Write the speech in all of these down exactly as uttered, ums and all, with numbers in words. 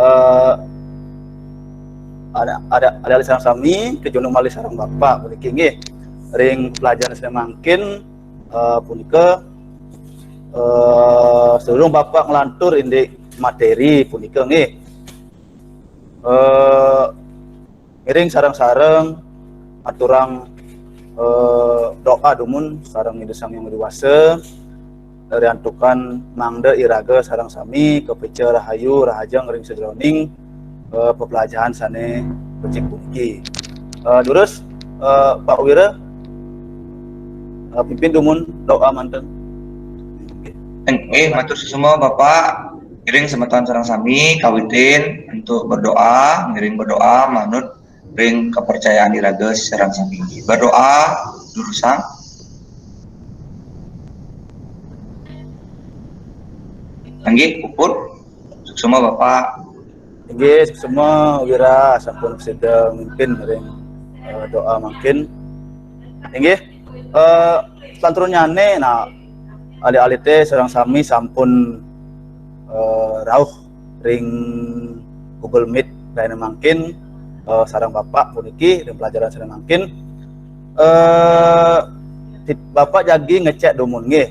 Eh, ada ada ada sareng sami kajunjung malih sareng Bapak puniki nggih. Ring pelajaran sané mangkin, eh, punika, eh, sadurung Bapak nglantur indik materi punika nggih. Eh, ngiring sareng-sareng aturang, eh, doa dumun sareng Ida Sang Hyang Widi Wasa, riantukan mangda iraga sareng sami kapica rahayu rahajeng ring sajeroning, eh, pepelajahan sané becik puniki. Eh, durus, eh, Pak Wira, eh, pimpin dumun doa manten. Nggih, matur suksma Bapak. Ngiring semeton sareng sami kawitin untuk berdoa, ngiring berdoa manut ring kepercayaan iraga sareng sami. Berdoa durusang. Nggih, puput. Suksma Bapak. Inggih, suksma Wira sampun sida mimpin ring, eh, doa mangkin. Inggih, eh, salanturnyane, nah, alit-alite sareng sami sampun, eh, rauh ring Google Meet rahina mangkin, eh, sareng Bapak puniki ring pelajaran sané mangkin. Eh, tit-, Bapak jagi ngecek dumun nggih.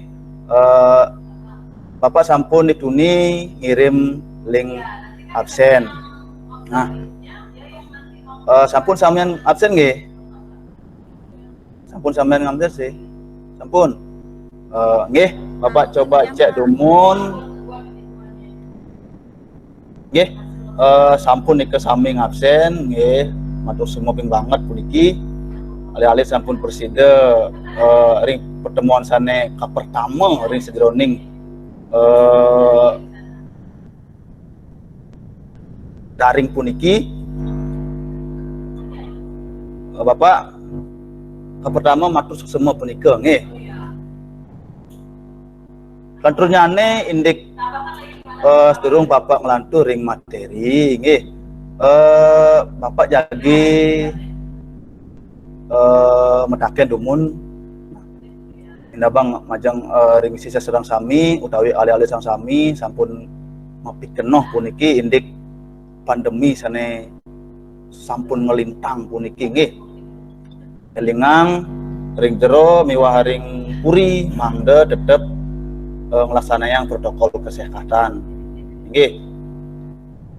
Eh, Bapak sampun dituni ngirim link absen. Nah, eh, sampun samian absen nggih? Sampun samian ngabsen sih. Sampun. Eh, nggih, Bapak coba cek dumun. Nggih, eh, sampun nika sami ngabsen, nggih. Matur suksma banget puniki. Alit-alit sampun prasida, eh, ring pertemuan sané kapertama ring sajeroning, eh, daring puniki. Eh, Bapak, kapertama matur suksma punika, nggih. Salanturnyane indik, eh, sedurung Bapak nglantur ring materi, nggih. Eh, Bapak jagi, eh, mataken dumun, minabang majeng, eh, ring sisia sareng sami utawi alit-alit sareng sami sampun mapikenoh puniki indik pandemi sané sampun nglintang puniki, nggih. Elingang ring jero miwah ring puri mangda tetep, eh, nglaksanayang protokol kesehatan. Nggih.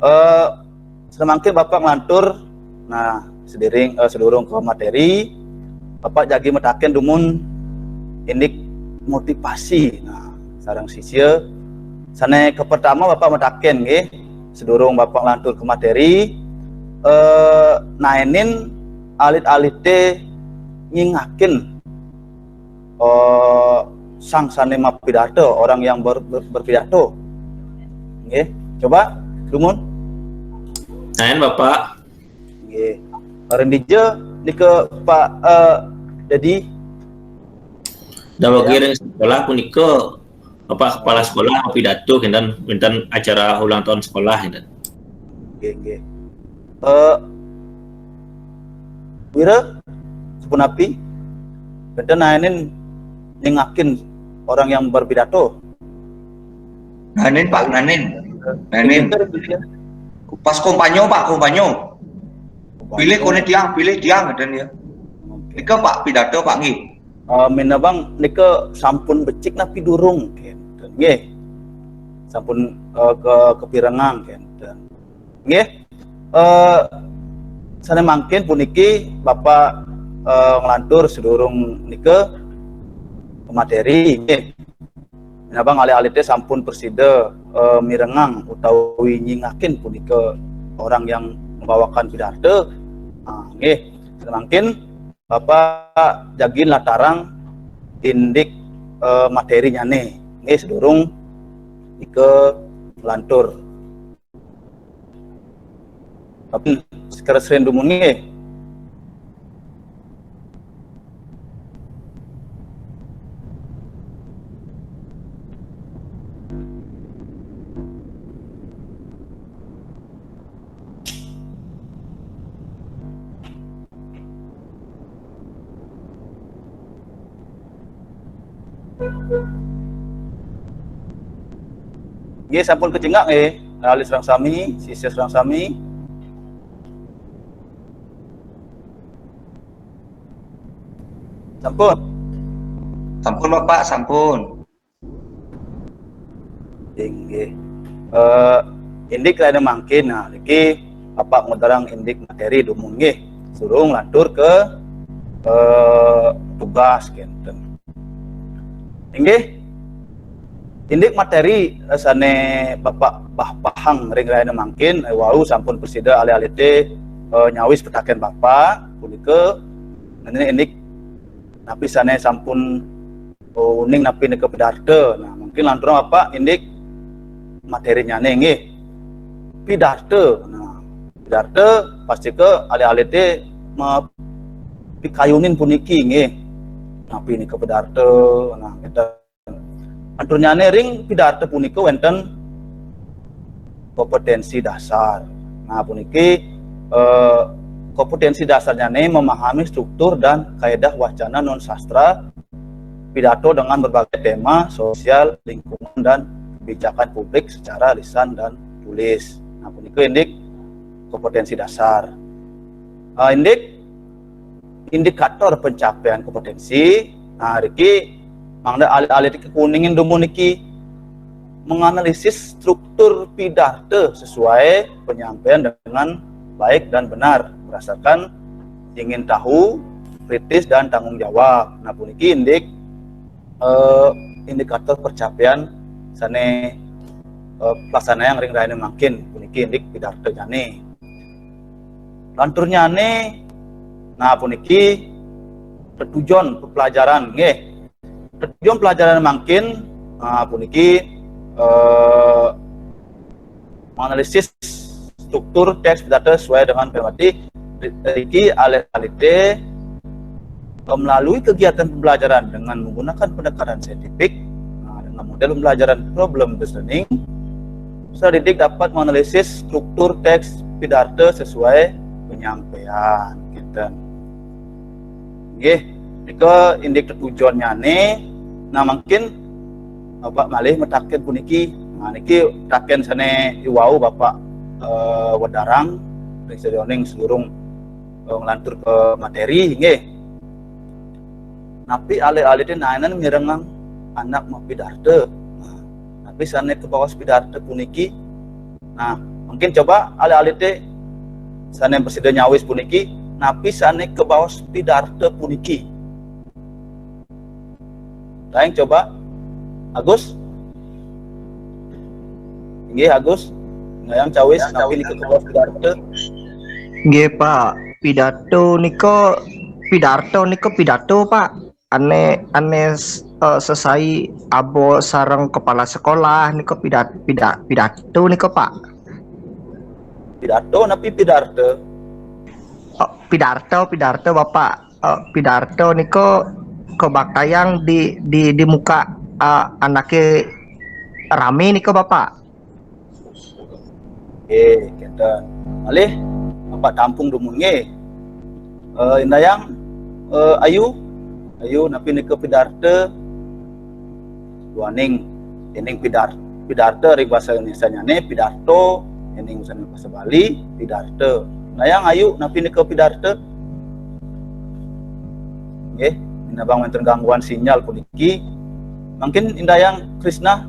Eh, sané mangkin Bapak nglantur, nah, sediring, eh, sedurung ke materi, Bapak jagi mataken dumun indik motivasi. Nah, sareng sisia. Sané kapertama Bapak mataken nggih, sedurung Bapak nglantur ke materi, eh, naenin alit-alite nyingakin, eh, sang sané mapidarta, orang yang ber-, ber-, berpidato. Nggih, coba dumun. Naen Bapak. Nggih. Ring dija nika Pak, eh, Dedi? Daweg ring sekolah punika Bapak kepala sekolah mapidato kinten wénten acara ulang tahun sekolah kinten. Nggih, nggih. Eh, Wira, sapunapi? Wénten naenin nyingakin orang yang berpidato? Naenin, Pak, naenin. Naenin. Pas kompanyo, Pak, kompanyo. Pilih koné tiang, pilih tiang, ngeten ya. Nika, Pak, pidato, Pak, nggih. Eh, minabang nika sampun becik napi durung, kenten. Nggih. Sampun, eh, ke, kapirengang, kenten. Nggih. Eh, sané mangkin puniki Bapak, eh, nglantur sedurung nika materi, nggih. Minabang alit-alite sampun prasida, eh, mirengang utawi nyingakin punika orang yang membawakan pidarta. Ah, nggih. Sané mangkin Bapak jagi nlatarang indik, eh, materinyane. Nggih, sedurung nika nglantur. Tapi sekarang sering dumun nggih. Nggih, sampun kacingak nggih. Alit sareng sami, sisya sareng sami. Sampun. Sampun, Bapak, sampun. Inggih. Eh, indik lain mangkin, nah, niki Bapak ngudara indik materi dumun nggih. Durung lantur ke, eh, tugas kinten. Inggih. Indik materi, eh, sane Bapak bahbahang ring rahina mangkin, eh, wau sampun prasida alit-alite, eh, nyawis pitaken Bapak, punika ngenenin indik napi sane sampun, oh, uning napi nika pidarta. Nah, mungkin lanturang Bapak indik materinyane nggih. Pidarta. Nah, pidarta pastika alit-alite ma-, pikayunin puniki nggih. Napi nika pidarta? Nah, kita lanturnyane ring pidarta punika wenten kompetensi dasar. Nah, puniki, eh, kompetensi dasarnyane memahami struktur dan kaedah wacana non sastra pidato dengan berbagai tema sosial, lingkungan, dan kebijakan publik secara lisan dan tulis. Nah, punika indik kompetensi dasar. Eh, indik indikator pencapaian kompetensi. Nah, riki mangda alit-alit niki kuningin dumun niki menganalisis struktur pidarta sesuai penyampaian dengan baik dan benar berdasarkan ingin tahu, kritis, dan tanggung jawab. Nah, puniki indik, eh, indikator pencapaian sane, eh, pelaksanaan ring rahina mangkin, puniki indik pidartanyane. Lanturnyane, nah, puniki tetujon pelajaran nggih. Tetujon pelajaran mangkin, nah, puniki, eh, menganalisis struktur teks pidarta sesuai dengan tematik. Riki alit-alite, eh, melalui kegiatan pembelajaran dengan menggunakan pendekatan saintifik, nah, dengan model pembelajaran problem based learning, peserta didik dapat menganalisis struktur teks pidarta sesuai penyampaian. Kinten. Nggih, nika indik tetujonnyane. Nah, mungkin Bapak malih mataken puniki. Nah, niki taken sane iwau Bapak, eh, wedarang ring sajeroning sadurung, eh, nglantur ke materi, nggih. Napi alit-alite naenan mirengang anak mapidarta? Nah, napi sane kabaos pidarta puniki? Nah, mungkin coba alit-alite sane prasida nyawis puniki, napi sane kabaos pidarta puniki? Taing coba. Agus? Inggih, Agus. Ngayang cawis, napi nika kabaos pidarta? Nggih, Pak. Pidato nika, pidarta nika pidato, Pak. Ane, ane, eh, sesai aba sareng kepala sekolah nika pidat-, pidat-, pidato nika, Pak. Pidato napi pidarta? Oh, pidarta, pidarta, Bapak. Eh, pidarta nika kabaktayang di, di, di muka, eh, anake rame nika, Bapak. Nggih, kinten. Malih, Bapak tampung dumun nggih. Eh, indayang, eh, Ayu, Ayu, napi nika pidarta? Duaning, yening pidar-, pidarta ring basa Indonesianyane pidato, yening basa Bali pidarta. Indayang Ayu, napi nika pidarta? Nggih, minabang wenten gangguan sinyal puniki. Mungkin indayang Krisna,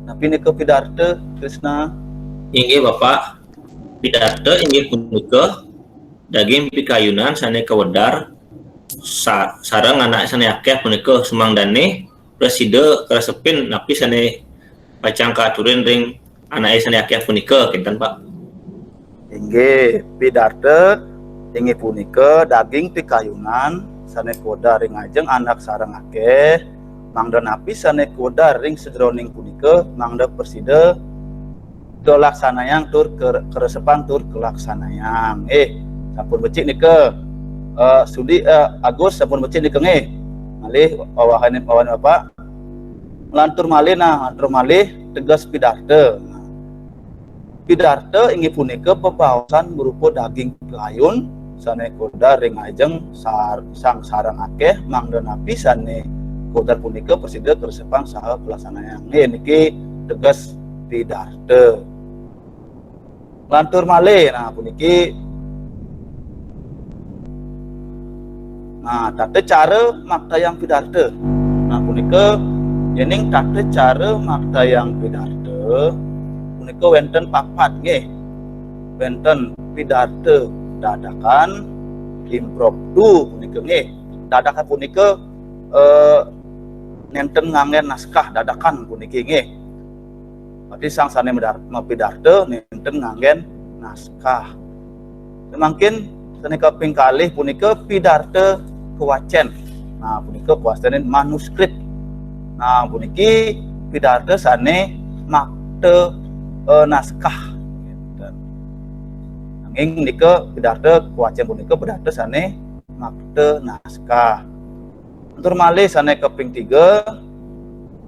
napi nika pidarta, Krisna? Inggih, Bapak. Pidarta inggih punika daging pikayunan sane kawedar sa-, sareng anak sane akeh punika, sumangdane prasida karesepin napi sane pacang kaaturin ring anake sane akeh punika, kinten, Pak. Inggih, pidarta inggih punika daging pikayunan sane kawedar ring ajeng anak sareng akeh, mangda napi sane kawedar ring sajeroning punika, mangda prasida kalaksanayang tur ker-, karesepang tur kalaksanayang. Eh, sampun becik nika. Eh, Sudi, eh, Agus sampun becik nika nggih. Malih, wawahan, wawahan Bapak. Nglantur malih, nah, nglantur malih teges pidarta. Pidarta inggih punika bebaosan berupa daging pikayun sane kawedar ring ajeng sar-, sang sareng akeh, mangda napi sane kawedar punika prasida karesepang saha kalaksanayang. Nggih, niki teges pidarta. Lantur malih, nah, puniki, nah, tata cara maktayang pidarta. Nah, punika, yening tata cara maktayang pidarta, punika wenten papat, nggih. Wenten pidarta dadakan, impromptu punika, nggih. Dadakan punika, eh, nenten nganggen naskah dadakan puniki, nggih. Berarti sang sane medar-, mapidarta nenten nganggen naskah. Mangkin sane kaping kalih punika pidarta kawacen. Nah, punika kawacenin manuskrip. Nah, puniki pidarta sane makta, eh, naskah. Nanging nika pidarta kawacen punika pidarta sane makta naskah. Tur malih sane kaping tiga,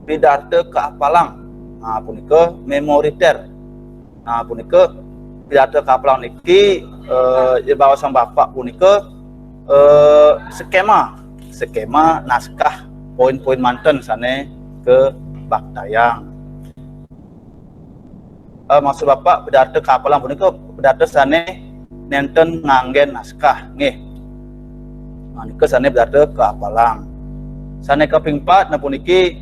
pidarta kaapalang. Nah, punika memoriter. Nah, punika pidarta kaapalang niki, eh, ya, baosang Bapak punika, eh, skema, skema naskah poin-poin manten sane kabaktayang. Eh, maksud Bapak, pidarta kaapalang punika pidarta sane nenten nganggen naskah, nggih. Nah, nika sane pidarta kaapalang. Sane kaping pat, nah, puniki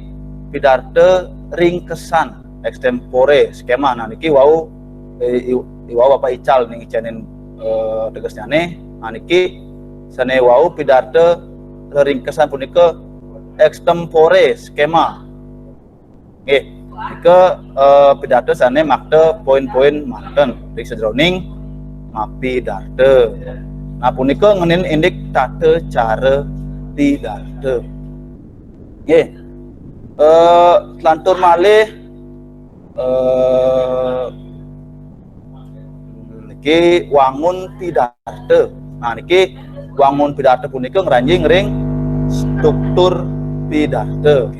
pidarta ringkesan, extempore, skema. Nah, niki wau, eh, i-, i-, wau Bapak ical ning icenin, eh, tegesnyane. Nah, niki sane wau pidarta ringkesan punika extempore, skema. Nggih, nika, eh, pidarta sane makta poin-poin manten ring sajeroning mapidarta. Nah, punika ngenin indik tata cara pidarta. Nggih. Eh, lantur malih, eh, niki wangun pidarta. Nah, niki wangun pidarta punika ngranjing ring struktur pidarta.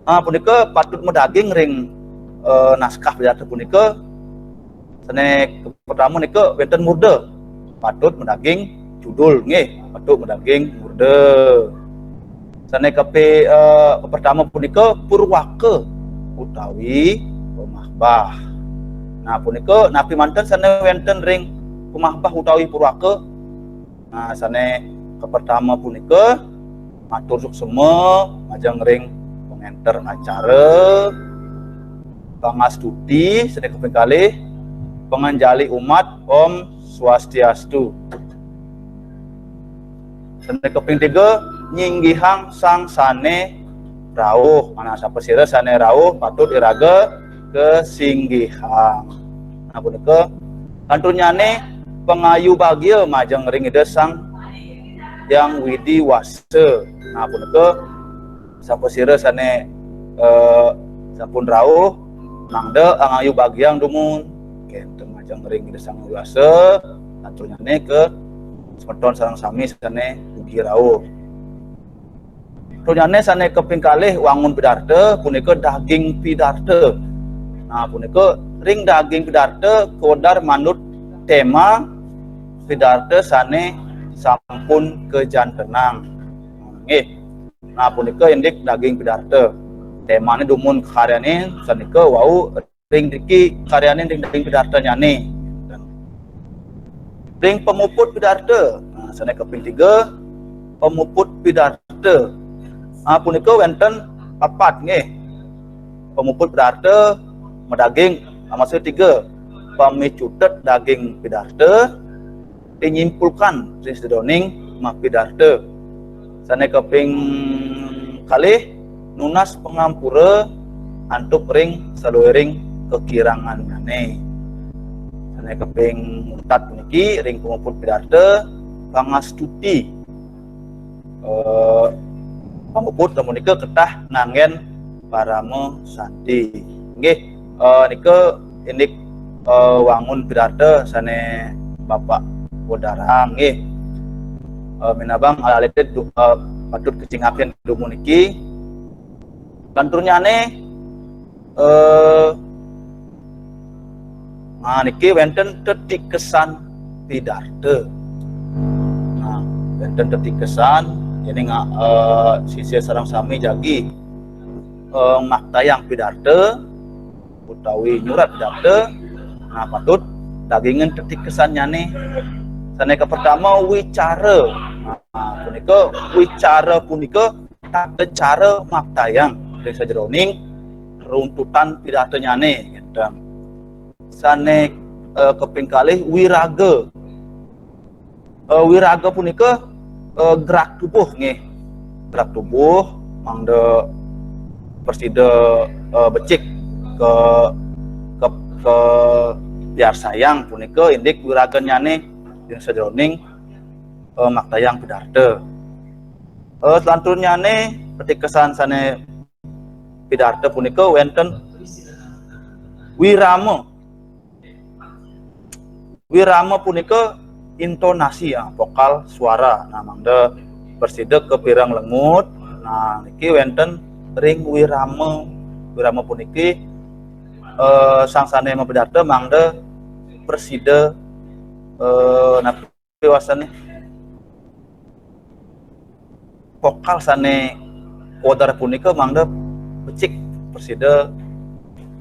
Ah, punika patut madaging ring, eh, naskah pidarta punika. Sane pertama nika wenten murda. Patut madaging judul, nggih, patut madaging murda. Sane kapi-, eh, pertama punika purwaka utawi pamahbah. Nah, punika napi manten sane wenten ring pamahbah utawi purwaka? Nah, sane kapertama punika matur suksma majeng ring pangenter acara, pangastuti, sane kaping kalih, panganjali umat, Om Swastiastu. Sane kaping tiga, nyinggihang sang sane rauh. Nah, sapasira sane rauh patut iraga kasinggihang. Nah, punika lanturnyane pangayu bagia majeng ring Ida Sang Hyang Widi Wasa. Nah, punika sapasira sane, eh, sampun rauh, mangda angayu bagiang dumun. Kenten majeng ring Ida Sang Hyang Widi Wasa, lanturnyane ka semeton sareng sami sane ugi rauh. Turnyane sane kaping kalih wangun pidarta punika daging pidarta. Nah, punika ring daging pidarta kawedar manut tema pidarta sane sampun kajantenang. Nggih. Nah, punika indik daging pidarta. Temane dumun karyanin sanika wau ring driki karyanin ring daging pidartanyane. Ring pamuput pidarta. Nah, sane kaping tiga, pamuput pidarta. Nah, punika wenten papat nggih. Pamuput pidarta madaging, nah, maksud tiga, pamicutet daging pidarta, tinyimpulkan ring sajeroning mapidarta. Sane kaping kalih, nunas pangampura antuk ring saluiring kakirangannyane. Sane kaping untat puniki ring pamuput pidarta pangastuti. Eh, pamuput punika ketah nganggen parama santi. Nggih, eh, nika indik, eh, wangun pidarta sane Bapak wedarang nggih. Eh, minabang alit-alit du-, eh, patut kacingakin dumun niki. Lanturnyane, eh, nah, niki wenten tetikesan pidarta. Nah, wenten tetikesan, jadi nga-, eh, sisya sareng sami jagi eh, maktayang pidarta utawi nyurat pidarta, nah, patut dagingin tetikesannyané. Sané kapertama, wicara. Nah, punika, wicara punika tata cara maktayang ring sajeroning runtutan pidartanyané, kénten. Sané, eh, kaping kalih, wiraga. Eh, wiraga punika, eh, gerak tubuh, nggih. Gerak tubuh, mangda prasida, eh, becik ka, ka, kapiarsayang punika indik wiraganyané ring sajeroning, eh, maktayang pidarta. Eh, selanturnyané, tetikesan sané pidarta punika wénten wirama. Wirama punika intonasi, ya, vokal, suara. Nah, mangda prasida kapireng lengut. Nah, niki wénten ring wirama. Wirama puniki, eh, sang sané mapidarta mangda prasida, eh, napi wastané, vokal sané koder punika mangda becik prasida,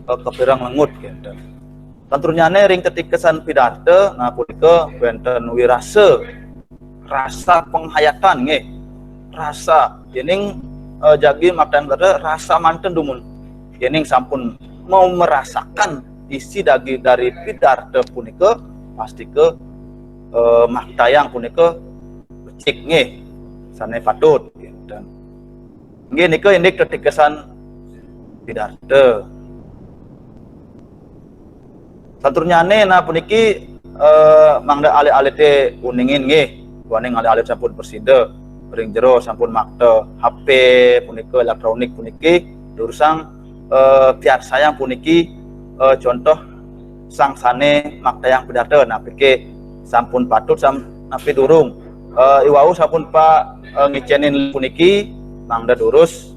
eh, kapireng lengut, kénten. Selanturnyané ring tetikesan pidarta, nah, punika wénten wirasa, rasa penghayatan, nggih. Rasa, yéning, eh, jagi maktayang pidarta, rasa manten dumun. Yéning sampun mau merasakan isi dagi dari pidarta punika, pastika, eh, maktayang punika becik, nggih, sané patut, kénten. Nggih, nika indik tetikesan pidarta. Selanturnyané, nah, puniki, eh, mangda alit-alité uningin, nggih. Duaning alit-alit sampun prasida ring jero, sampun makta H P punika, éléktronik puniki, durusang, eh, piarsayang puniki, eh, contoh sang sané maktayang pidarta, napiké sampun patut sam-, napi durung. Eh, iwau sampun pa, eh, ngicénin puniki, mangda durus,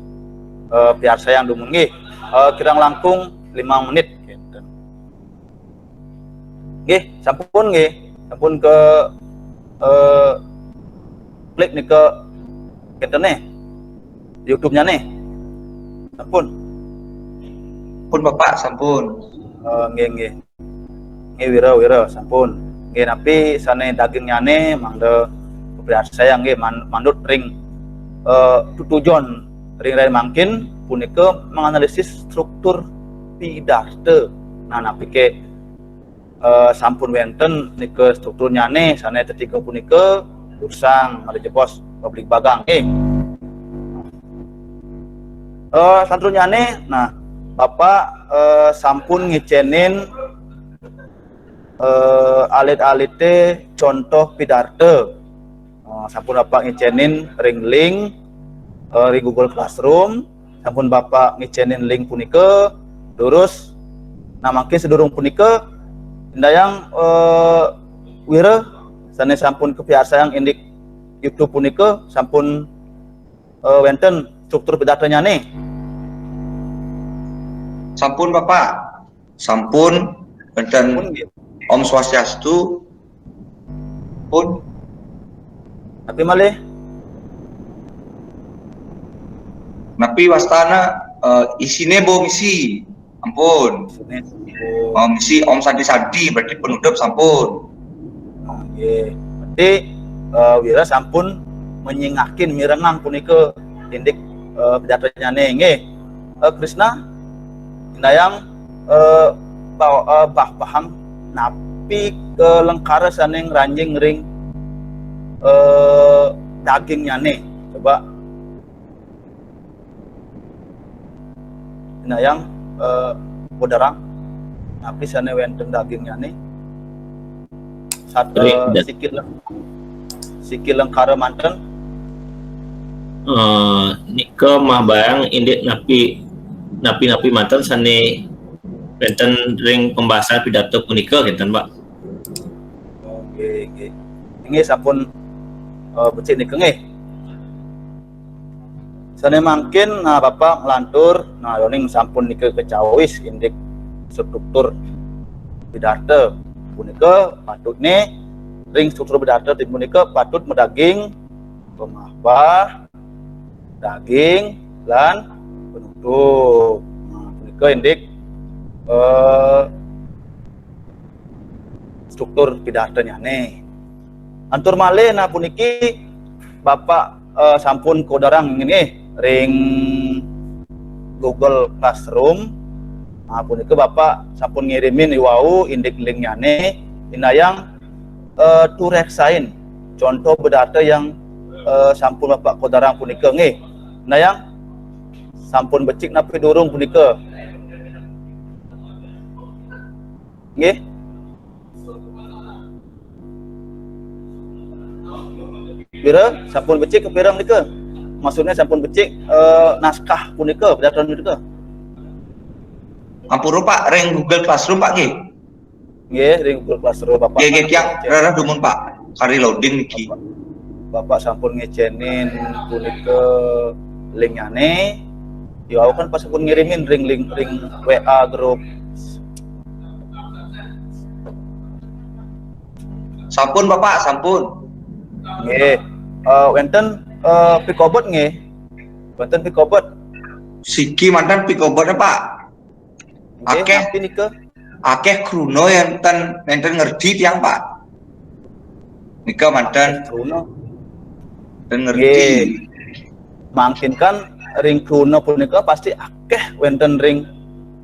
eh, piarsayang dumun, nggih. Eh, kirang langkung limang menit, kénten. Nggih, sampun, nggih. Sampun ke, eh, klik nika, kénten nih. YouTube-nya nih. Sampun. Pun Bapak, sampun. Eh, nggih, nggih. Nggih, wira, wira, sampun. Nggih, napi sané dagingnyané mangda kapiarsayang, nggih, man-, manut ring, eh, tutujon ring rai mangkin punika menganalisis struktur pidarta. Nah, napiké, eh, sampun wénten nika strukturnyané sané tetiga punika, durusang malih jebos pabligbagang, nggih. Eh, selanturnyané, nah, Bapak, eh, sampun ngicénin, eh, alit-alité contoh pidarta. Eh, sampun Bapak ngicénin ring link, eh, ring Google Classroom, sampun Bapak ngicénin link punika, durus, nah, mangkin sadurung punika, indayang, eh, wira sané sampun kapiarsayang indik YouTube punika, sampun, eh, wénten struktur pidartanyané. Sampun, Bapak. Sampun, wénten. Sampun, nggih. Om Swastiastu. Pun. Napi malih? Napi wastana, eh, isiné bo misi. Ampun. Isiné bo. Oh, misi Om Santi Santi, berarti penutup sampun. Oh, nggih. Berarti, eh, wira sampun menyingakin mirengang punika indik, eh, pidartanyané, nggih. Eh, Krisna, indayang, eh, bah-, eh, bah-, bahang napi kalengkara sané ngranjing ring, eh, dagingnyané. Coba indayang, eh, podarang napi sané wénten dagingnyané. Sat-, eh, sikil, sikil lengkara manten. Eh, nika mabayang indik napi, napi-napi manten sané wénten ring pembahasan pidarta punika, kénten, Pak. Oke, oke. Inggih sampun, eh, becik nika, nggih. Sané mangkin, nah, Bapak nglantur, nah, duaning sampun nika kacawis indik struktur pidarta. Punika patutné ring struktur pidarta punika patut madaging pamahbah, daging, lan penutup. Tuh, nah, punika indik eh, struktur pidartanyané. Antur malih, nah, puniki Bapak eh, sampun kodarang nggih ring Google Classroom. Nah, punika Bapak sampun ngirimin iwau indik linknyané, indayang eh, tureksain contoh pidarta yang eh, sampun Bapak kodarang punika nggih. Indayang sampun becik napi durung punika? Nggih. Pira? Sampun becik ke pira menika? Maksudnya sampun becik eh, naskah punika, pidarta punika. Ampura Pak, ring Google Classroom Pak nggih. Nggih, ring Google Classroom Bapak. Nggih, nggih, tiang rereh dumun Pak. Kari loading niki. Bapak sampun ngicénin punika linknyané. Iwau kan pas sampun ngirimin ring link ring W A grup. Sampun Bapak, sampun. Nggih. Eh, wénten eh, pikobet nggih. Wénten pikobet. Siki manten pikobet Pak. Nggih, Akéh. Napi nika? Akéh kruna yang ten nenten ngerti tiang Pak. Nika manten Kruna. ten ngerti. Nggih. Mangkin kan ring kruna punika pasti akéh wénten ring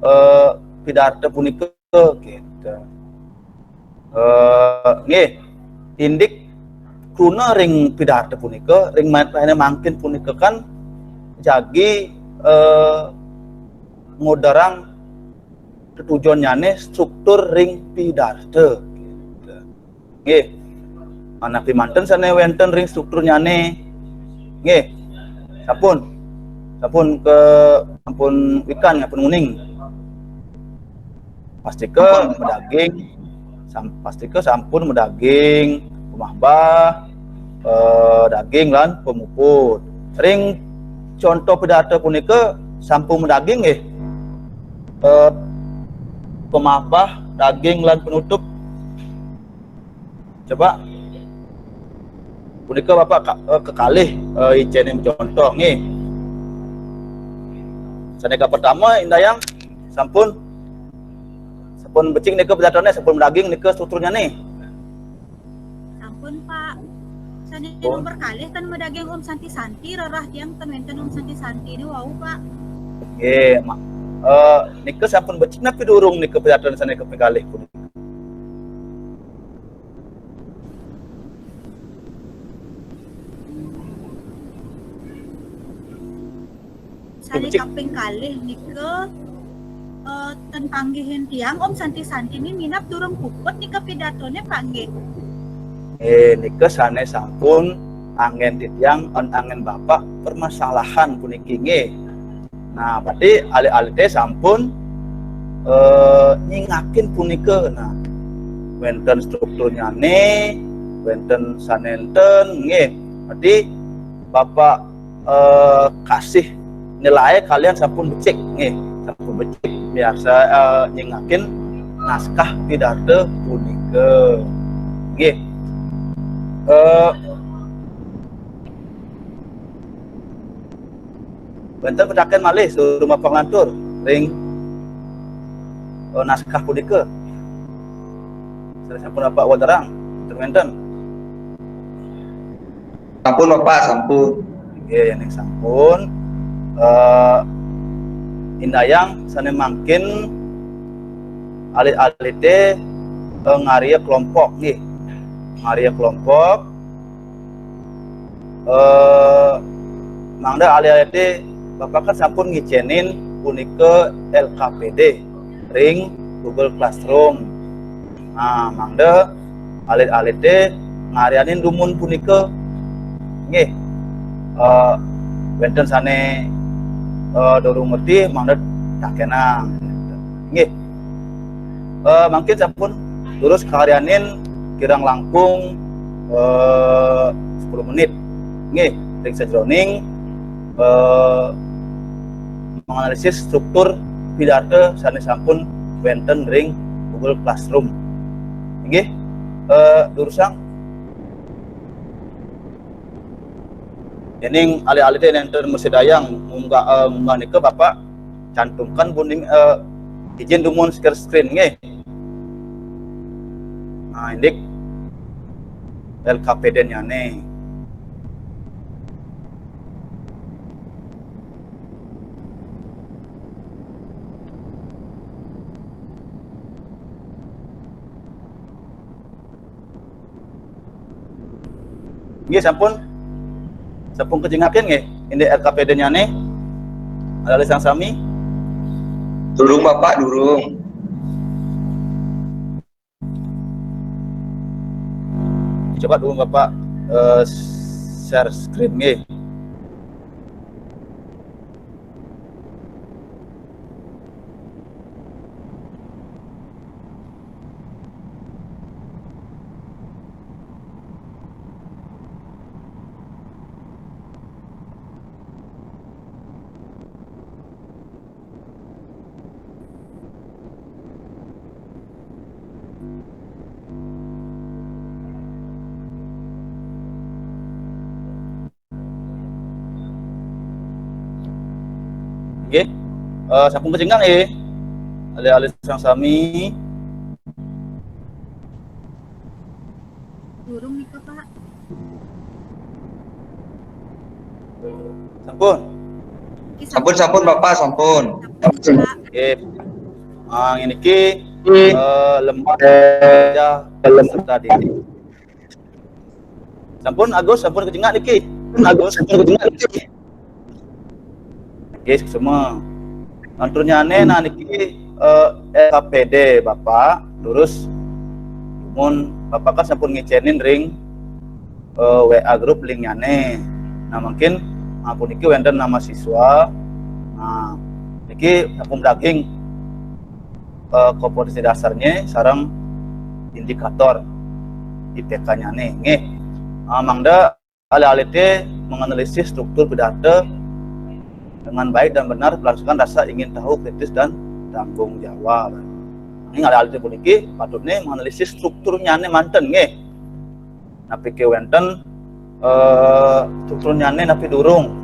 eh, pidarta punika gitu. Eh, nggih, indik kruna ring pidarta punika, ring ma- rahina mangkin punika kan jagi eh, ngodarang tetujunnyané struktur ring pidarta. Gitu. Nggih. Napi manten sané wénten ring strukturnyané. Nggih. Sampun. Sampun ke sampun wikan, sampun nguning. Pastika Sampun. Madaging, sam, pastika sampun madaging, pamahbah, eh, daging lan pamuput. Ring contoh pidarta punika sampun madaging nggih. Eh, pamahbah, daging lan panutup. Coba. Punika Bapak ka- eh, kekalih eh, icénin contoh nggih. Sané kapertama indayang sampun sampun becik nika pidartané, sampun madaging nika strukturnyané. Sampun Pak. Sané Oh. Nomor kalih ten madaging Om Santi-Santi, rereh tiang ten wénten Om Santi-Santi niku wau Pak. Nggih, ma- eh, nika sampun becik napi durung nika pidarta sané kaping kalih punika? Sané Becik. Kaping kalih nika eh, ten panggihin tiang Om Santi-Santi ni minab durung puput nika pidartané Pak nggih. Eh, nika sané sampun anggén titiang, an- anggén Bapak permasalahan puniki nggih. Nah, berarti alit-alité sampun eh, nyingakin punika. Nah, wénten strukturnyané, wénten sané énten nggih. Berarti Bapak eh, kasih nilai kalian sampun becik nggih, sampun becik biasa eh, nyingakin naskah pidarta punika. Nggih. Eh, wénten pitakén malih suruh mapanglantur ring eh, naskah punika. Sané sampun Bapak wadarang, wénten. Sampun Bapak, sampun. Nggih, yen sampun. Eh, indayang sané mangkin alit-alité eh, ngaria kelompok nggih. Ngaria kelompok eh mangda alit-alité Bapak kan sampun ngicénin punika L K P D ring Google Classroom. Nah, mangda alit-alité ngarianin dumun punika. Nggih. Eh, wénten sané eh, durung ngerti mangda takénang. Nggih. Eh, mangkin sampun durus karianin kirang langkung eh, sepuluh menit. Nggih, ring sajeroning eh, menganalisis struktur pidarta sané sampun wénten ring Google Classroom. Inggih, eh, durusang. Dening alit-alité nénten mrasidayang munggah eh, munggah nika Bapak cantumkan buning, eh, izin dumun share screen nggih. Nah, indik L K P D-nyané. Nggih, sampun. Sampun kajengakin nggih, indik L K P D-nyané. Alit-alit sareng sami. Durung, Bapak, durung. Coba dulu Bapak, eh, share screen nggih. Nggih. Eh, sampun kacengkang nggih. Alit-alit sareng sami. Durung nika, Pak. Sampun. Niki sampun, sampun, Pak. Bapak, sampun. Sampun, Pak. Nggih. Ah, niki, eh, lemah kerja peserta didik. Sampun, Agus, sampun kacengkang niki. Agus, sampun kacengkang niki. Nggih, semua. Lanturnyane, nah, niki, eh, L K P D, Bapak. Terus, mun Bapak kan sampun ngicenin ring, eh, W A grup linknyane. Nah, mungkin, ah, puniki wenten nama siswa. Nah, niki sampun daging, eh, kompetensi dasarnya sareng indikator I P K-nyane. Nggih. Ah, mangda alit-alite menganalisis struktur pidarta dengan baik dan benar berdasarkan rasa ingin tahu, kritis, dan tanggung jawab. Ini alit-alite puniki patutnya menganalisis strukturnyane manten nggih. Napi ke wenten, eh, strukturnyane napi durung.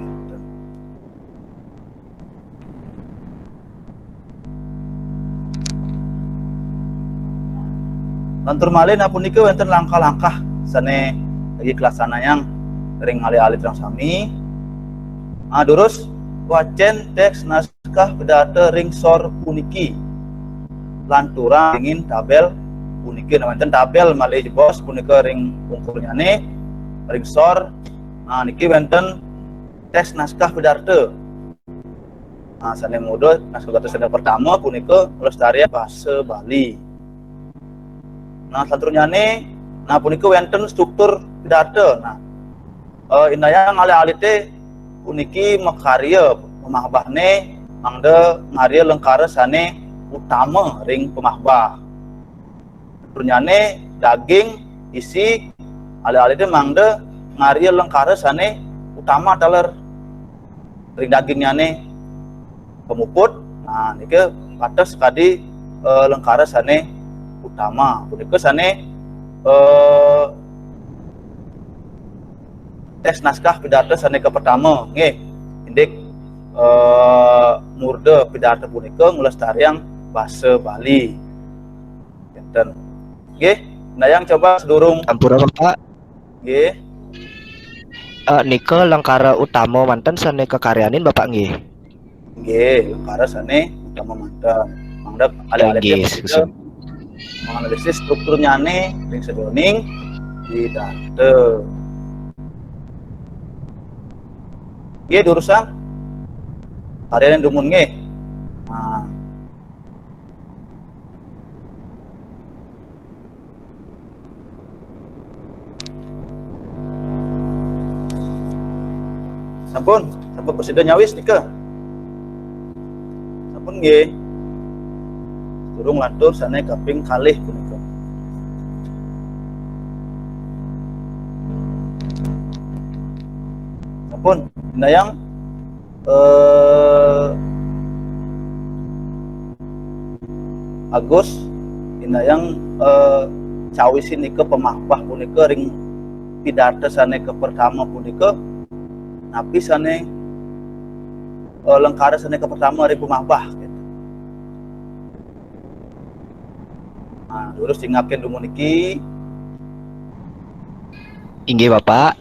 Lantur malih, nah, punika wenten langkah-langkah sane lagi kalaksanayang ring alit-alit sareng sami. Ah, durus wacen teks naskah pidarta ring sor puniki. Lanturang ring tabel puniki, nah, wenten tabel malih jebos punika ring ungkurnyane, ring sor. Nah, niki wenten teks naskah pidarta. Nah, sane mangda naskah pidarta sane pertama punika nglestariang basa Bali. Nah, salanturnyane, nah, punika wenten struktur pidarta. Nah, eh, indayang alit-alite puniki makarya pamahbahne mangda ngarya lengkara sane utama ring pamahbah. Turnyane daging, isi, alit-alite mangda ngarya lengkara sane utama taler ring dagingnyane pamuput. Nah, nika pateh sakadi, eh, lengkara sane utama. Punika sane, eh, teks naskah pidarta sane kapertama, nggih. Indik, eh, murda pidarta punika nglestariang basa Bali. Enten. Nggih, indayang coba sadurung. Sampura, Bapak. Nggih. Eh, nika lengkara utama manten sane kakaryanin, Bapak, nggih. Nggih, lengkara sane utama manten. Mangda alit-alite nggih, punika susun. Menganalisis strukturnyane ring sajeroning pidarta. Nggih, durusang. Karyanin dumun nggih. Nah. Sampun, sampun prasida nyawis nika. Sampun nggih. Durung lantur sane kaping kalih punika. Sampun, indayang, eh, Agus, indayang, eh, cawisin nika pamahbah punika ring pidarta sane kapertama punika, napi sane eh, lengkara sane kapertama ring pamahbah. Nah, durus cingakin dumun niki. Inggih, Bapak.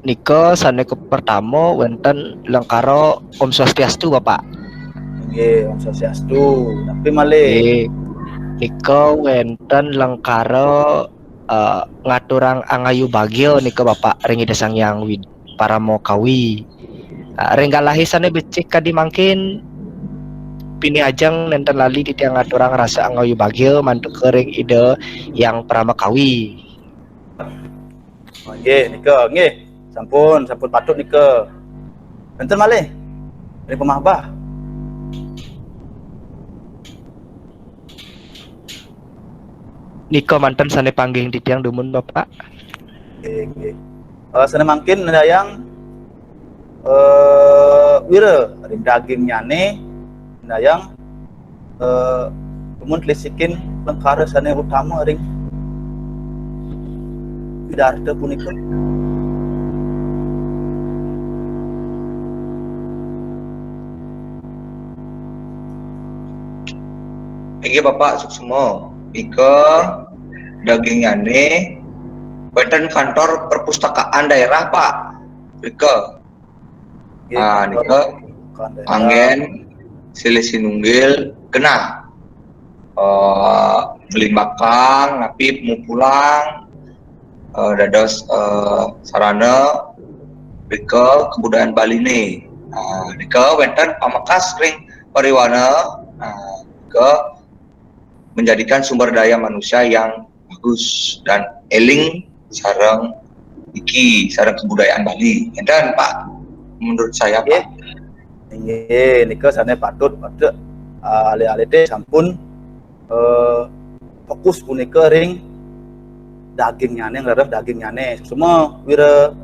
Nika sane kapertama wenten lengkara Om Swastiastu, Bapak. Inggih, Om Swastiastu. Napi malih? Inggih. Nika wenten lengkara, eh, ngaturang angayu bagia nika, Bapak, ring Ida Sang Hyang Wid-, Parama Kawi. Eh, ring galahe sane becik kadi mangkin, pinih ajeng nenten lali titiang ngaturang rasa angayu bagia mantuka ring Ida Hyang Parama Kawi. Oh, nggih, nika, nggih. Sampun, sampun patut nika. Enten malih. Ring pamahbah. Nika manten sane panggih titiang dumun, Bapak. Nggih, nggih. Eh, sane mangkin indayang, eh, wira ring dagingnyane indayang, eh, dumun tlisikin lengkara sane utama ring pidarta punika. Inggih, Bapak suksma. Nika dagingnyane wenten kantor perpustakaan daerah, Pak. Nika. Ah, nika anggen silih sinunggil genah. Eh, belimbakang, napi pemupulang, eh, dados, eh, sarana nika kebudayaan Baline. Ah, nika wenten pamekas ring pariwana, ah, nika menjadikan sumber daya manusia yang bagus dan eling sareng iki, sareng kebudayaan Bali. Enten, Pak, menurut saya, Pak. Inggih, nika sane patut, patut, ah, alih-alih te sampun, eh, fokus punika ring dagingnyane, nglereh dagingnyane. Suksma wira.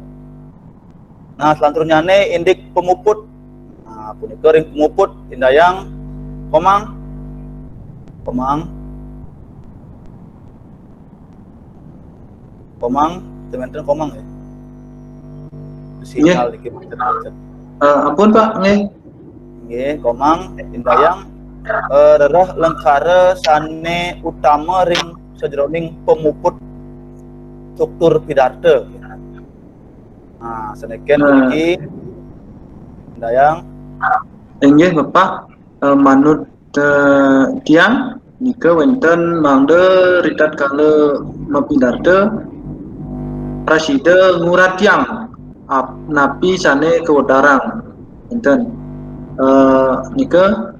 Nah, selanturnyane indik pamuput. Nah, punika ring pamuput indayang Komang. Komang. Komang, ten wenten Komang ya. Sinyal niki macet-macet. Eh, ampun, Pak, nggih. Nggih, Komang, indayang, eh, rereh lengkara sane utama ring sajeroning pamuput struktur pidarta. Nah, saneken puniki indayang. Inggih, Bapak, eh, manut, eh, tiang nika wenten mangda ritatkala mapidarta prasida nguratiang ap-, napi sane kawetarang. Enten. Eh, nika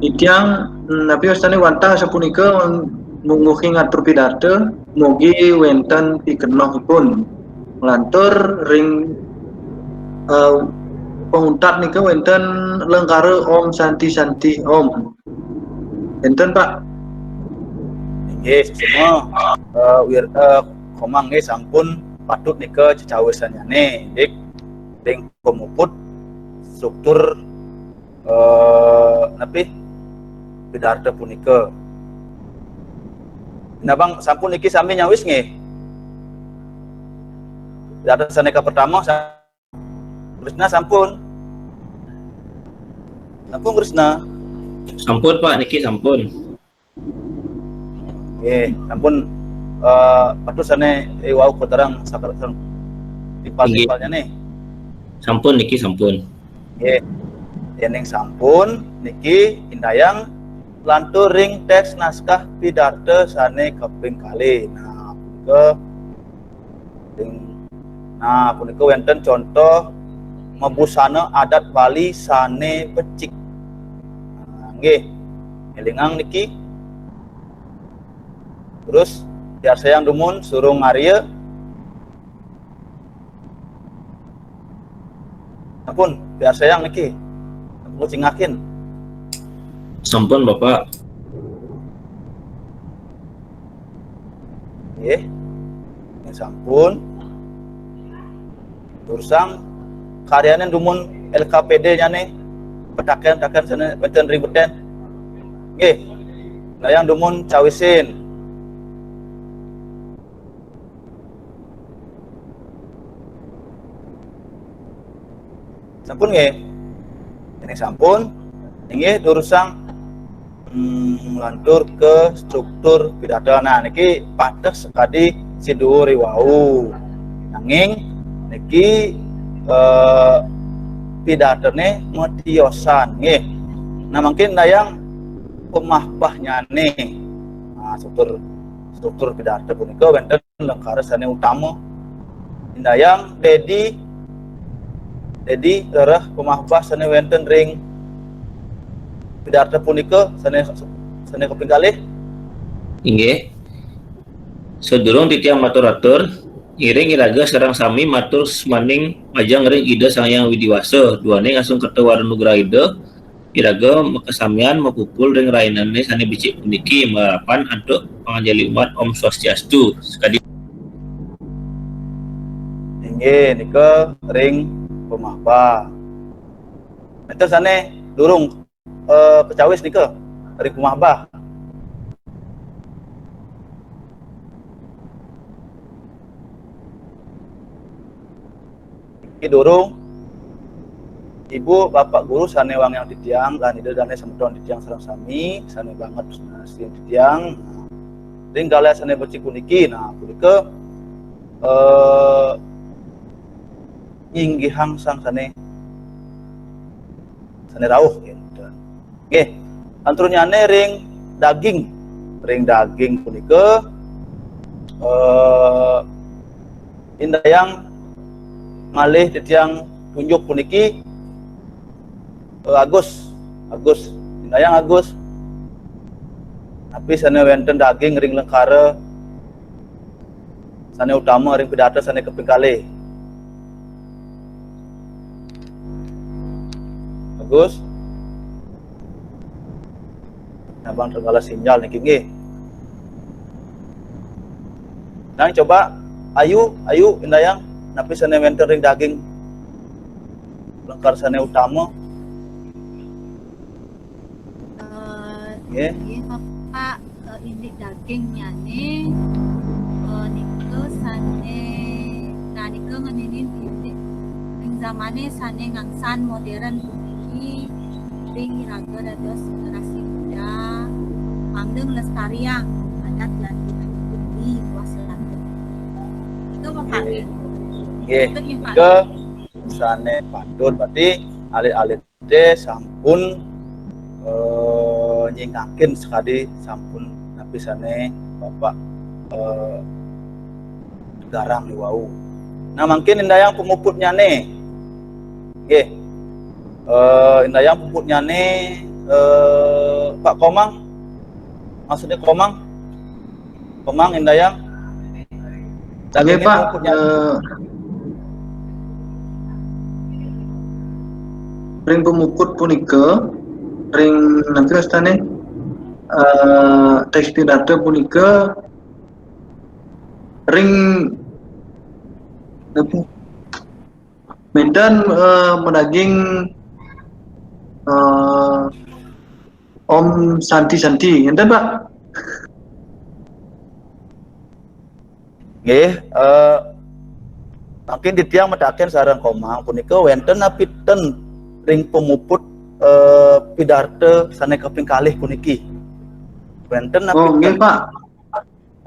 titiang, mm, napi wastane wantah sapunika mungguhing atur pidarta, mugi wenten pikenohipun. Nglantur ring, eh, panguntat nika wenten lengkara Om Santi Santi Om. Enten, Pak. Inggih, suksma, eh, wir-, eh, Komang nggih sampun patut nika cecawisannyane, indik ring pamuput struktur, eh, napi pidarta punika. Nah, Bang, sampun niki sami nyawis nggih? Pidarta sane kapertama, sa-, Krisna sampun. Sampun, Krisna. Sampun, Pak, niki sampun. Nggih, sampun, eh, patut sane, eh, wau katerang sakar-, timpal-timpalnyane. Sampun niki sampun. Nggih. Yening sampun niki indayang lantur ring teks naskah pidarta sane kaping kalih. Nah, punika ring, nah, punika wenten contoh mabusana adat Bali sane becik. Nah, nggih. Elingang niki. Terus piarsayang dumun surung ngarya. Ampun, piarsayang niki. Ampun cingakin. Sampun, Bapak. Nggih. Nggih, sampun. Durusang karyanin dumun L K P D-nyane, petaken-petaken sane wenten ring beten. Nggih. Indayang dumun cawisin. Sampun nggih? Niki sampun, inggih durusang, hmm, nglantur ke struktur pidarta. Nah, niki pateh sakadi siduur i wau. Nanging niki, eh, pidartane matiosan, nggih. Nah, mangkin indayang pamahbahnyané. Nah, struktur, struktur pidarta punika wénten lengkara sané utama. Indayang Dedi, Dedi, rereh pamahbah sané wénten ring pidarta punika sané, sané kaping kalih. Inggih. Sadurung titiang matur-atur, ngiring iraga sareng sami matur sumaning majeng ring Ida Sang Hyang Widi Wasa, duaning asung kerta wara nugraha Ida, iraga makasamian mapupul ring rahinané sané becik puniki, marepan antuk panganjali umat Om Swastiastu. Sakadi. Inggih, nika ring pamahbah. Enten sané durung, eh, kacawis nika ring pamahbah. Niki durung. Ibu, Bapak Guru sané wangiang titiang, lan Ida dané semeton titiang sareng sami, sané banget nunas titiang. Ring galah sané becik puniki, nah, punika, eh, nyinggihang sang sané, sané rauh, gitu. Nggih, antrunyané ring daging. Ring daging punika, eh, indayang malih titiang tunjuk puniki, eh, Agus. Agus, indayang Agus. Napi sané wénten daging ring lengkara sané utama ring pidarta sané kaping kalih. Bagus. Nah, Bang, tergala sinyal niki nggih. Nah, coba Ayu, Ayu, indayang, napi sané wénten ring daging lengkara sané utama? Eh, nggih. Nggih, Bapak, eh, indik dagingnyané, eh, nika sané, nah, nika ngeninin indik ring zamané sané ngangsan modern puniki, ring iraga dados generasi muda, mangda nglestariang adat lan budaya Bali, luas lantur. Nika, Bapak, nggih. Nggih, nggih, Pak. Nika sané patut, berarti alit-alit Ida sampun, eh, nyingakin sakadi sampun napi sané Bapak, eh, garang i wau. Nah, mangkin indayang pamuputnyané. Nggih. Eh, indayang pamuputnyané, eh, Pak Komang. Maksudnya Komang. Komang, indayang. Nggih, Pak, eh, ring pamuput punika, ring napi wastané, eh, teks pidarta punika, ring napi? Wénten, eh, madaging, eh, Om Santi Santi, ngénten, Pak? Nggih, eh, mangkin titiang mataken sareng Komang punika wénten napi ten ring pamuput, eh, pidarta sané kaping kalih puniki? Wénten napi ten? Oh, nggih, Pak.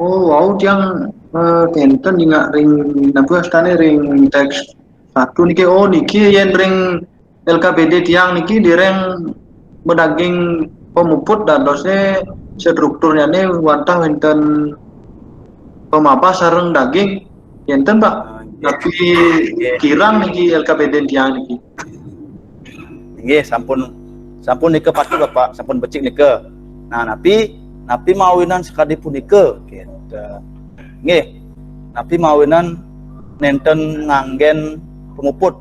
Oh, wau tiang, eh, kénten nyingak ring napi wastané ring teks satu niki. Oh, niki yén ring L K B D tiang niki dereng madaging pamuput dadosé strukturnyané wantah wénten pamahbah sareng daging. Kénten, Pak. Ah, nggih. Tapi kirang niki L K B D tiang niki. Nggih, sampun, sampun nika patut, Bapak, sampun becik nika. Nah, napi, napi mawinan sakadi punika? Kénten. Nggih. Napi mawinan nénten nganggén pamuput?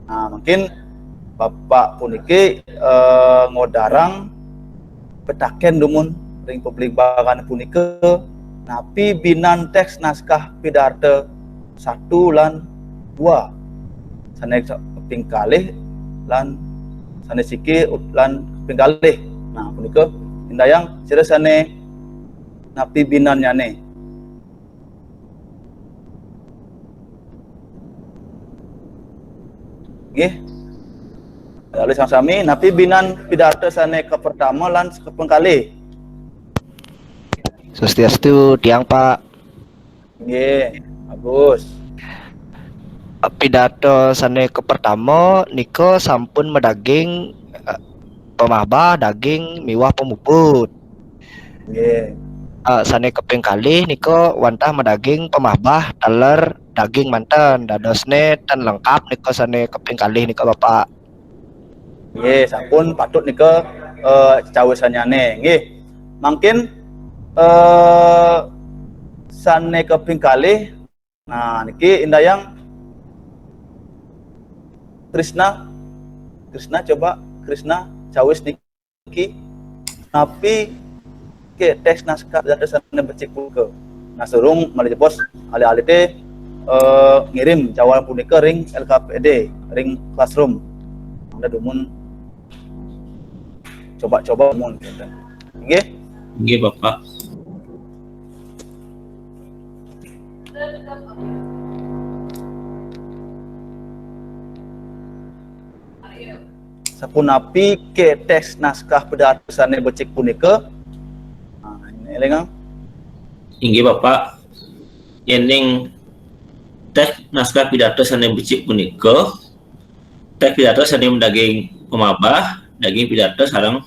Nah, mungkin Bapak puniki, eh, ngodarang pitaken dumun ring pabligbagan punika, napi binan teks naskah pidarta satu lan dua, sané kaping kalih lan sané siki ut-, lan kaping kalih. Nah, punika indayang sira sané napi binannyané. Nggih. Lalu sang sami, napi binan pidarta sane kapertama lan kaping kalih? Swastiastu, tiang Pak. Nggih, bagus. Pidarta sane kapertama nika sampun madaging eh, pamahbah, daging miwah pamuput. Nggih. Eh, sane kaping kalih nika wantah madaging pamahbah taler daging manten. Dadosne tan lengkap nika sane kaping kalih nika Bapak. Nggih, sampun patut nika eh, cawisannyane. Nggih. Mangkin eh sane kaping kalih. Nah, niki indayang Krisna. Krisna, coba Krisna cawis niki. Napi ke teks naskah pidarta sane becik punika? Nah, sadurung malih jebos, alit-alite eh, ngirim jawab punika ring L K P D, ring classroom. Mangda dumun coba-coba mun. Nggih? Nggih, Bapak. Sapunapi ke teks naskah pidarta sane becik punika? Nah, ini elingang. Inggih, Bapak. Yening teks naskah pidarta sane becik punika, teks pidarta sane madaging pamahbah, daging pidarta sareng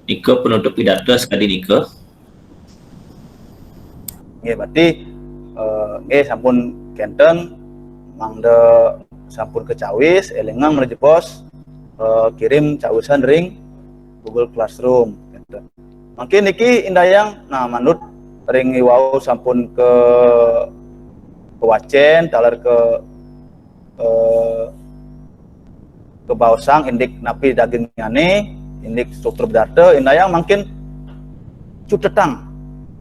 nika penutup pidarta sakadi nika. Nggih, berarti eh, nggih sampun kenten, mangda sampun kacawis, elingang malih jebos eh, kirim cawisan ring Google Classroom. Kenten. Mangkin niki indayang, nah, manut ring iwau sampun ke kawacen taler ke eh, kebaosang indik napi dagingnyane, indik struktur pidarta, indayang mangkin cutetang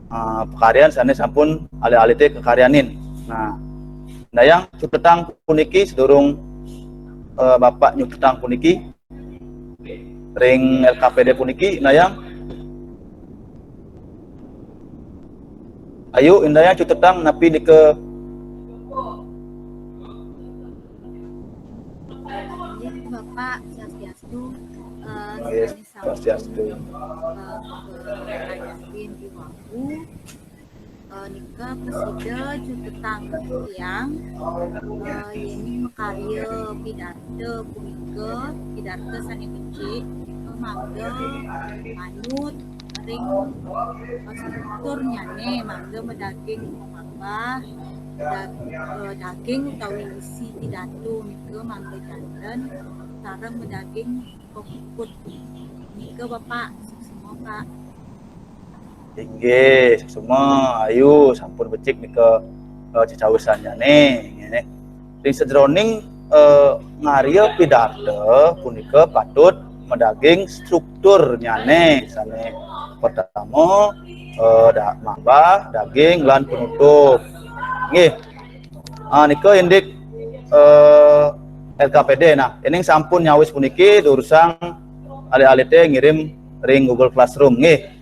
eh, pakaryan sane sampun alit-alite kakaryanin. Nah, indayang cutetang puniki sadurung eh, Bapak nyutetang puniki ring L K P D puniki, indayang. Ayu, indayang cutetang napi nika. Inggih, Bapak, swastiastu. Eh, Nggih, sami sami, swastiastu. Eh, ke Ayu Wahyu. Eh, nika prasida cutetang tiang, eh, yening makarya pidarta punika, pidarta sane becik, nika mangda manut ring eh, strukturnyane, mangda madaging pamahbah, dag- eh, daging utawi isi pidarta nika mangda janten, sareng madaging pamuput. Nika Bapak, suksma Pak. Inggih, suksma, ayu, sampun becik nika eh, cecawisannyane, nggih. Ring sajeroning eh, ngarya pidarta punika patut madaging strukturnyane sane pertama eh, da, mahbah, daging lan penutup. Nggih. Ah, nika indik eh, L K P D. Nah, yening sampun nyawis puniki durusang alit-alite ngirim ring Google Classroom nggih.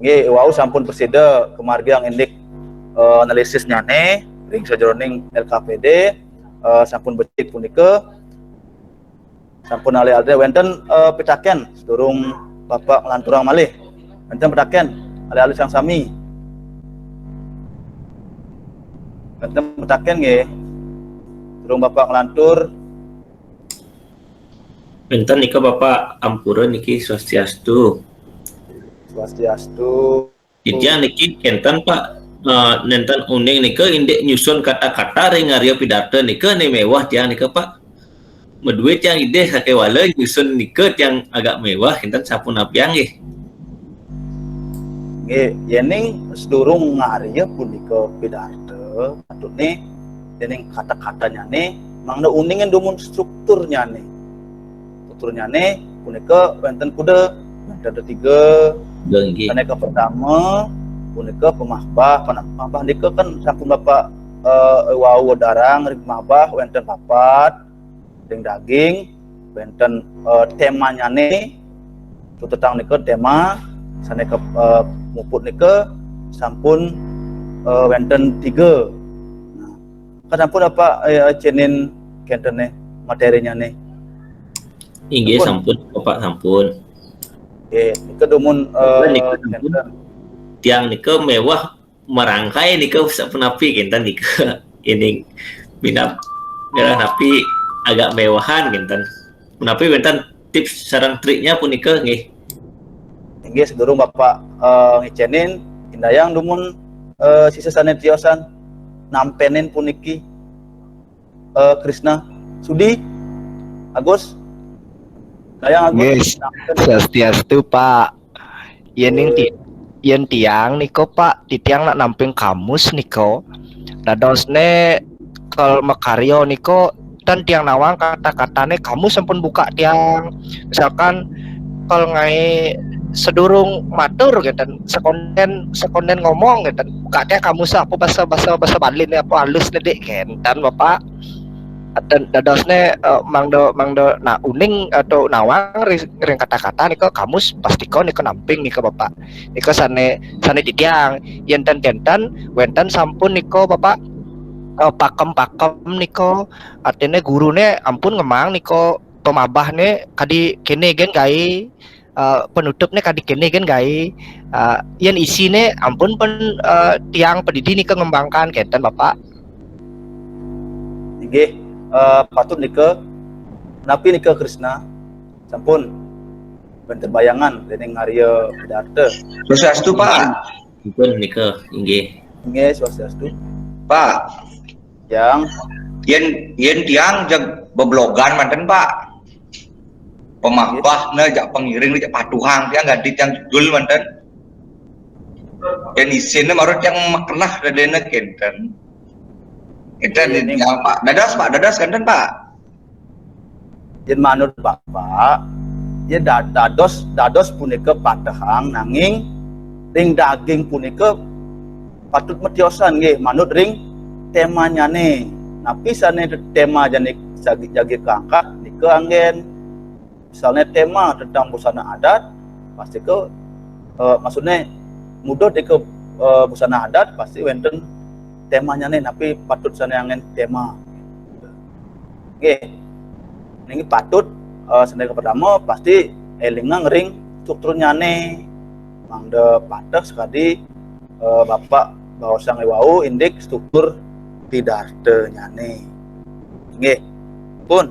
Nggih, wau sampun prasida kamargiang indik eh, analisisnyane ring sajeroning L K P D eh, sampun becik punika. Sampun alit-alite wenten eh, pitaken sadurung Bapak nglanturang malih. Wenten pitaken alit-alite sareng sami. Wenten pitaken nggih. Sadurung Bapak nglantur. Wenten nika Bapak, ampura niki, swastiastu. Swastiastu. Titiang niki kenten Pak, eh, nenten uning nika indik nyusun kata-kata ring ngarya pidarta nika ne mewah tiang nika Pak. Madue tiang idih sakewala nyusun nika tiang agak mewah, kenten sapunapiang nggih. Nggih, yening sadurung ngarya punika pidarta, patutne yening kata-katanyane mangda uningan dumun strukturnyane. Strukturnyane punika wenten kuda, wenten ada tiga. Nggih. Sane kapertama punika pamahbah, pamahbah nika kan sampun Bapak eh, wau wedarang ring pamahbah wenten papat, ring daging, wenten eh, temanyane, cutetang nika tema, sane ke eh, muput nika sampun, eh, wenten tiga. Nah, kan sampun Bapak, eh, cenin kenten nih materinya nih. Inggih, sampun, Bapak, sampun. Nggih, nika dumun, eh, nika sampun. Kenten. Tiang nika mewah merangkai nika sapunapi kenten nika. Ini minap, minap napi agak mewahan kenten. Menapi wenten tips sareng triknya punika nggih. Inggih, sedurung Bapak, eh, ngicenin, indayang dumun, eh, sisesane tiosan nampenin puniki, eh, Krisna. Sudi, Agus, indayang Agus. Nggih, swastiastu, Pak. Yen ning ti-, yen tiang niko, Pak, titiang nak namping kamus niko. Dadosne kal makaryo niko, ten tiang nawang kata-katane kamus sampun buka tiang. Misalkan kal ngai sedurung matur gitu, sekonden, sekonden ngomong gitu, buka tiang kamus apa bahasa, bahasa, bahasa Bali ne, apa halus ne, Dik, kenten, Bapak. Dan dadosne, eh, mangda, mangda na uning atau nawang ring, ring kata-kata niko kamus pastika niko namping niko, Bapak. Niko sane, sane titiang. Yen ten-, kenten wenten sampun niko, Bapak, eh, pakem-pakem niko, artine gurune ampun ngemang niko, pemabahne kadi kene gen gai, eh, penutupne kadi kene gen gai, eh, yen isine ampun pen, eh, tiang pedidi nika ngembangkan kenten, Bapak. Inggih, eh, patut nika, napi nika Krisna? Sampun wenten bayangan dening ngarya pidarta. Swastiastu, Pak. Sampun nika, inggih. Inggih, swastiastu. Pak, Yang yen, yen tiang jag beblogan manten, Pak. Pemabah ne jak pengiring ne jak patuhang tiang ganti tiang judul manten. Yen isine marut tiang makenah dadene kenten. Kenten Ini tiang, Pak. Dados, Pak, dados kenten, Pak. Yen manut Bapak, yen da-, dados, dados punika patehang, nanging ring daging punika patut matiosan nggih manut ring temanyane. Napi sane tema jane jagi, jagi kaangkat nika anggen. Misalnya tema tentang busana adat, pasti ke, eh, maksudnya mudah ke, eh, busana adat pasti wenten temanyane, napi patut sane anggen tema. Nggih. Niki patut, eh, sane pertama pasti elingang ring strukturnyane. Mangda pateh sekadi, eh, Bapak baosang wau indik struktur pidartanyane. Nggih. Pun.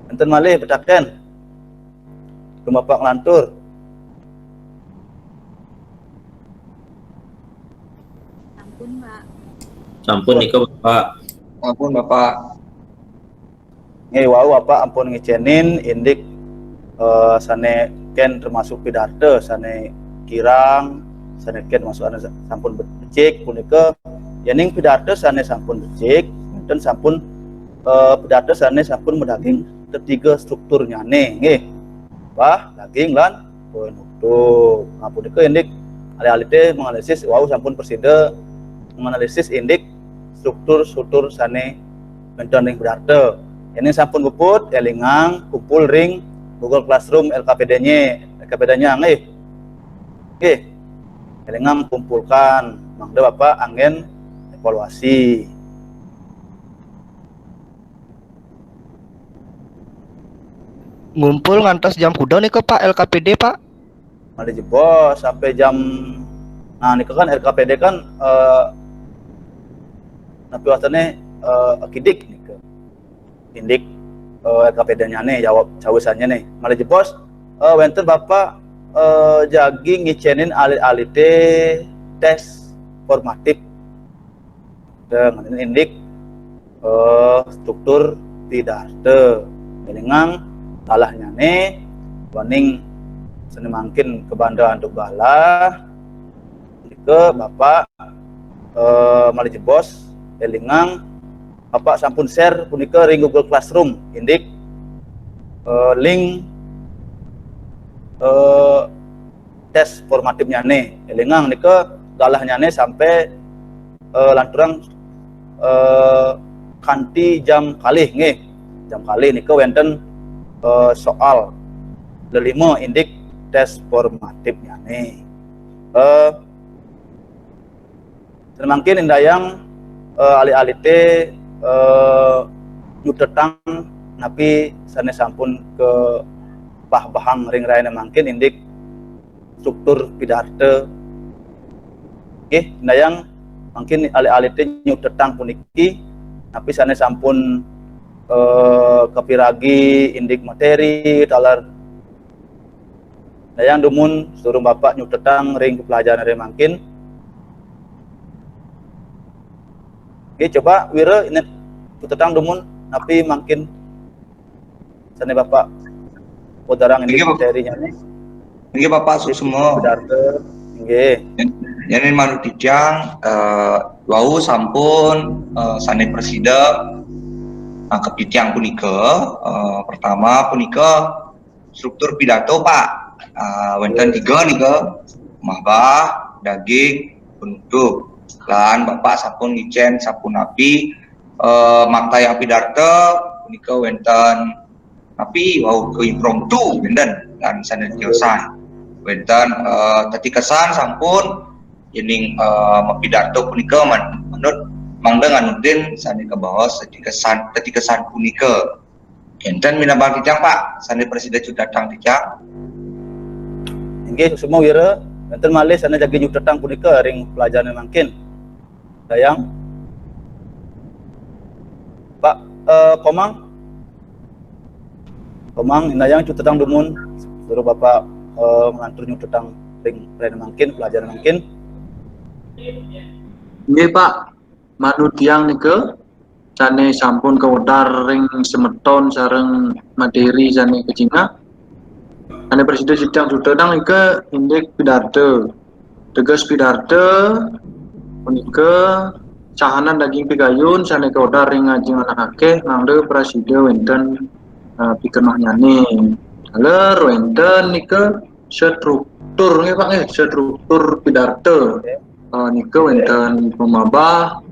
Enten malih pitaken. Ring Bapak nglantur. Sampun, Pak. Sampun nika, Bapak. Ampun, Bapak. Nggih, wau Bapak ampun ngicenin indik, eh, sane ken termasuk pidarta sane kirang, sane ken masuk ane sampun becik punika. Yening pidarta sane sampun becik, ten sampun, eh, pidarta sane sampun madaging tetiga strukturnyane, nggih. Bah, daging lan penutup. Nah, punika indik alih-alih menganalisis, wau sampun presida menganalisis indik struktur-struktur sane wenten ring pidarta. Yen sampun puput, elingang kumpul ring Google Classroom L K P D-nye, L K P D-nya nggih. Nggih. Elingang kumpulkan, mangda Bapak anggen evaluasi. Ngumpul ngantos jam kuda nika, Pak, L K P D, Pak? Malih jebos sampai jam, nah, nika kan L K P D kan, eh, napi wastane, eh, akidik nika. Indik, eh, L K P D-nyane jawab cawisannye nih. Malih jebos, eh, wenten Bapak, eh, jagi ngicenin alit-alite tes formatif. Dengan indik, eh, struktur pidarta. Elingang galahnyane, waning sane mangkin kabanda antuk galah. Nika Bapak, eh, malih jebos, elingang Bapak sampun share punika ring Google Classroom, indik, eh, link, eh, tes formatifnyane. Elingang nika galahnyane sampai, eh, lanturang, eh, kanti jam kalih nggih. Jam kalih nika wenten, eh, soal lelima indik tes formatifnyane. Eh, Sané mangkin indayang, eh, alit-alité, eh, nyutetang napi sané sampun kapahbahang ring rahinane mangkin indik struktur pidarta. Nggih, indayang mangkin alit-alité nyutetang puniki napi sané sampun, eh, kapiragi indik materi taler. Indayang dumun sadurung Bapak nyutetang ring pelajaran ring mangkin. Nggih, coba Wira, ini nyutetang dumun napi mangkin sané Bapak kodarang indik materinya nih. Inggih, Bapak suksma. Pidarta. Inggih. Jani manut titiang, eh, wau sampun, eh, sané prasida nangkep titiang punika, eh, pertama punika struktur pidato, Pak. Eh, wénten tiga nika, pamahbah, daging, penutup. Lan Bapak sampun ngicén sapunapi, eh, maktayang pidarta punika wénten napi wau ka impromptu wénten lan sané tiosan. Wénten, eh, tetikesan sampun yéning, eh, mapidarta punika man-, manut mangda nganutin sané kabaos tetikesan, tetikesan punika. Énten minabang titiang, Pak, sané prasida cutetang titiang. Inggih, suksma Wira, wénten malih sané jagi nyutetang punika ring pelajaran mangkin. Dayang. Pak, eh, Komang. Komang, indayang cutetang dumun, sadurung Bapak, eh, nglantur nyutetang ring rahinane mangkin, pelajaran mangkin. Inggih, Pak. Manut tiang nika, sané sampun kawedar ring semeton sareng materi sané kacingak. Sané prasida titiang cutetang nika indik pidarta. Teges pidarta punika sahanan daging pikayun sané kawedar ring ajeng anak akéh mangda prasida wénten, eh, pikenohnyané. Taler wénten nika struktur nggih, Pak, nggih, struktur pidarta. Eh, nika wénten pamahbah,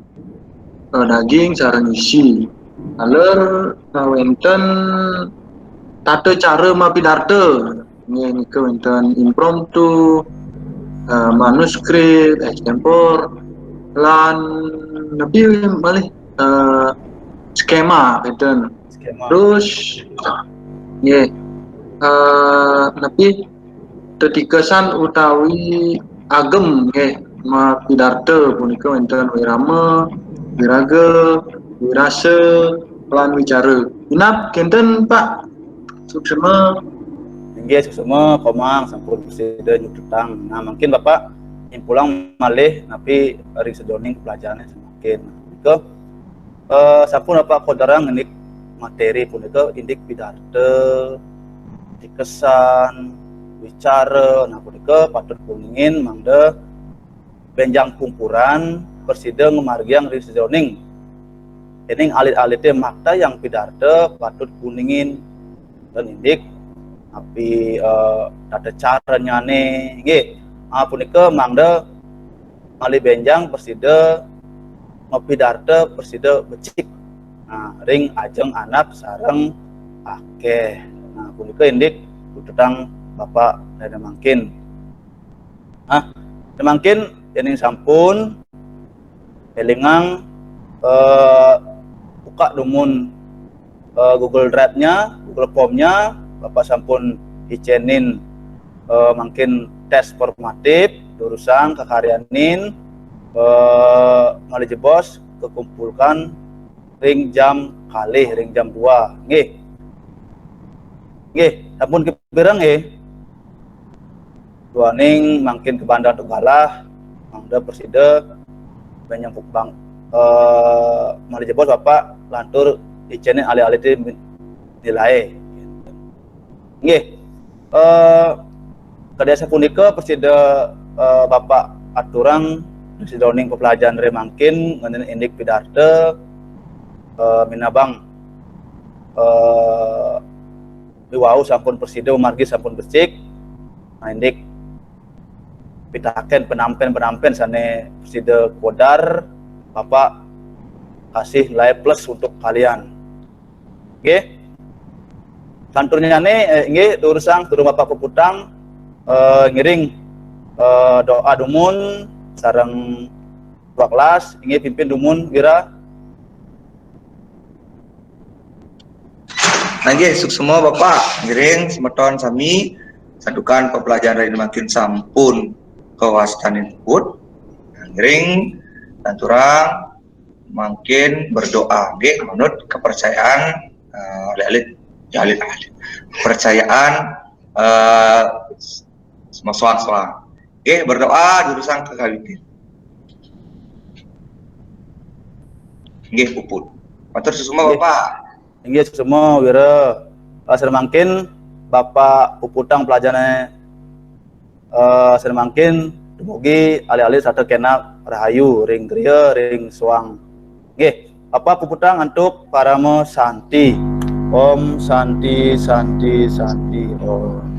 eh, daging sareng isi. Taler, eh, wénten tata cara mapidarta. Nggih, nika wénten impromptu, eh, manuskrip, extempore, lan napi malih, eh, skema wénten. Skema. Terus, nggih, eh, napi tetikesan utawi agem nggih mapidarta punika wénten wirama, wiraga, wirasa, lan wicara. Inggih kénten, Pak. Suksma. Inggih, suksma, Komang, sampun prasida nyutetang. Nah, mangkin Bapak nyimpulang malih napi ring sajeroning pelajaran mangkin. Nika, eh, sampun Bapak kodarang indik materi punika indik pidarta, tikesan, wicara, nah punika patut kuningin mangda bénjang pungkuran prasida ngamargiang ring sajeroning. Yéning alit-alité maktayang pidarta patut kuningin lan indik napi, eh, tata caranyané nggih. Ah, punika mangda malih bénjang prasida mapidarta prasida becik. Nah, ring ajeng anak sareng akéh. Nah, punika indik cutetang Bapak rahinane mangkin. Nah, mangkin yéning sampun élingang, eh, buka dumun, eh, Google Drive-nya, Google Form-nya, Bapak sampun icénin, eh, mangkin tes formatif, durusang kakaryanin, eh, malih jebos kakumpulkan ring jam kalih, ring jam dua. Nggih. Nggih, sampun kapireng nggih? Duaning mangkin kabanda antuk galah, mangda prasida bénjang puk-, bang, eh, malih jebos Bapak lantur icénin alit-alité nilaé. Nggih. Eh, kadi asapunika prasida, eh, Bapak aturang sajeroning pepelajahan ring mangkin ngeninin indik pidarta, eh, minabang, eh, wau sampun prasida, margi sampun becik. Nah, indik pitakén penampén-penampén sané prasida kawedar, Bapak kasih nilai plus untuk kalian. Nggih. Salanturnyane, eh, nggih, durusang, durung Bapak puputang, eh, ngiring, eh, doa dumun sareng ketua kelas, inggih pimpin dumun wira. Nah, nggih, suksma Bapak, ngiring semeton sami santukan pepelajahan ring mangkin sampun kawastanin puput. Nah, ngiring lanturang mangkin berdoa nggih manut kepercayaan eh, alit-alit, ya alit-alit. Kepercayaan eh soang-soang. Nggih, berdoa durusang kakawitin. Nggih, puput. Matur suksma Nggih. Bapak. Inggih suksma wira. Eh, sira mangkin Bapak puputang pelajaran eh sira mangkin dumugi alit-alit sarta kenak rahayu ring griya ring soang. Nggih, Bapak puputang antuk parama santi. Om Santi, Santi, Santi, Om.